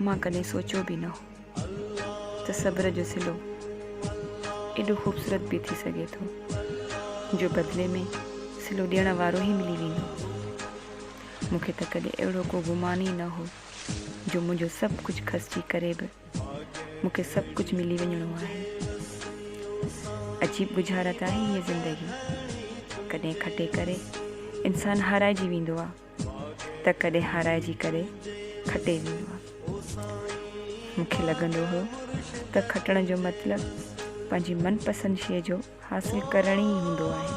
مان ڪڏهن سوچيو به نه هو ته صبر جو صلو ايڏو خوبصورت به ٿي سگهي ٿو جو بدلي ۾ صلو ڏيڻ وارو ئي ملي ويندو. مون کي ته ڪڏهن اهڙو ڪو گمان ئي نه هو جو منهنجو سڀ ڪجهه کسجي ڪري به مون کي سڀ ڪجهه ملي وڃڻو آهي. عجيب ڳجهارت آهي هيء زندگي. ڪڏهن کٽي ڪري انسان هارائجي ويندو آ ته ڪڏهن هارائجي ڪري کٽي ويندو آ. مون کي لڳندو هو ته کٽڻ جو مطلب پنهنجي من پسند شيء جو حاصل ڪرڻ ئي هوندو آهي.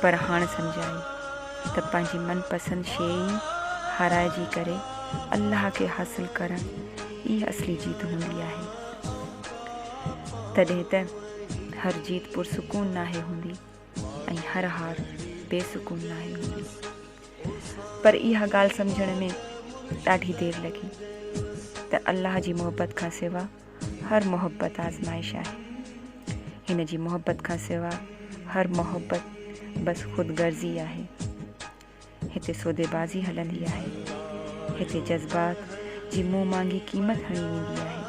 پر هاڻ سمجهه آئي ته پنهنجي من پسند شيء ئي هارائجي ڪري الله کي حاصل ڪرڻ ئي اصلي جيت هوندي آهي. تڏهن ته هر جيت پرسڪون ناهي هوندي ۽ هر هار بي سڪون ناهي هوندي. پر اها ڳالهه سمجهڻ ۾ ڏاڍي دير لڳي ته الله جي محبت کان سوا هر محبت آزمائش آهي. هن جي محبت کان سوا هر محبت بس خود غرضي آهي. هتي سوديبازي هلندي آهي. هتي جذبات جي منهن مانگي قيمت هڻي ويندي آهي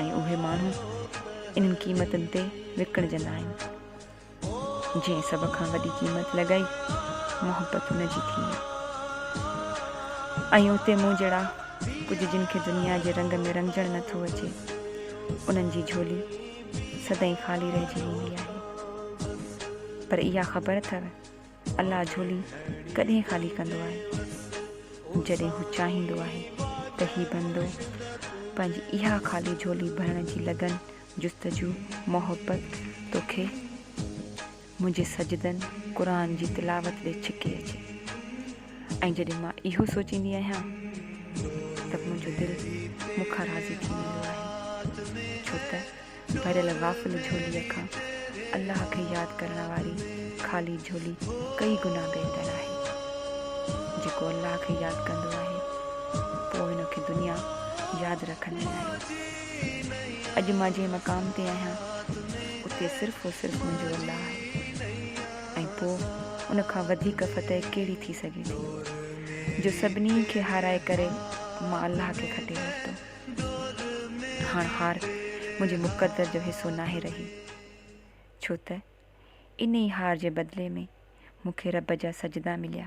۽ اهي ماڻهو انهن قيمتن تي وڪڻجندا آهن. جنهن سڀ کان وڏي قيمت لڳائي، محبت ان جي ٿي وئي. ۽ اتي مون جهڙا ڪجهه جن کي دنيا جي رنگ ۾ رڱجڻ نه ٿو اچي، انهن جي جهولي سدائين خالي رهجي ويندي آهي. پر اها خبر اٿو، الله جهولي ڪڏهن خالي ڪندو آهي؟ جڏهن هو چاهيندو آهي ته هي بندو پنهنجي اها خالي جهولي ڀرڻ جي لگن جستجو، محبت توکي منهنجي سجدن، قرآن جي تلاوت ڏي ڇڪي اچي ۽ جڏهن مان اهو سوچيندي آهيان ته منهنجو دل مون کان راضي ٿي ويندو آهي ڇو ته ڀريل غافل جهوليء کان الله کي ياد ڪرڻ واري خالي جهولي ڪئي گنا بهتر آهي. جيڪو الله کي ياد ڪندو آهي پوء هن کي دنيا ياد رکندي آهي. اڄ مان جنهن مقام تي آهيان اتي صرف و صرف منهنجو الله آهي ۽ پوء ان کان وڌيڪ فتح ڪهڙي ٿي سگهي ٿي جو سڀني کي هارائي ڪري مان الله کي کٽي ورتو. هاڻ هار منهنجي مقدر جو حصو ناهي رهي ڇو ته انهي هار جي بدلي ۾ مون کي رب جا سجدا مليا.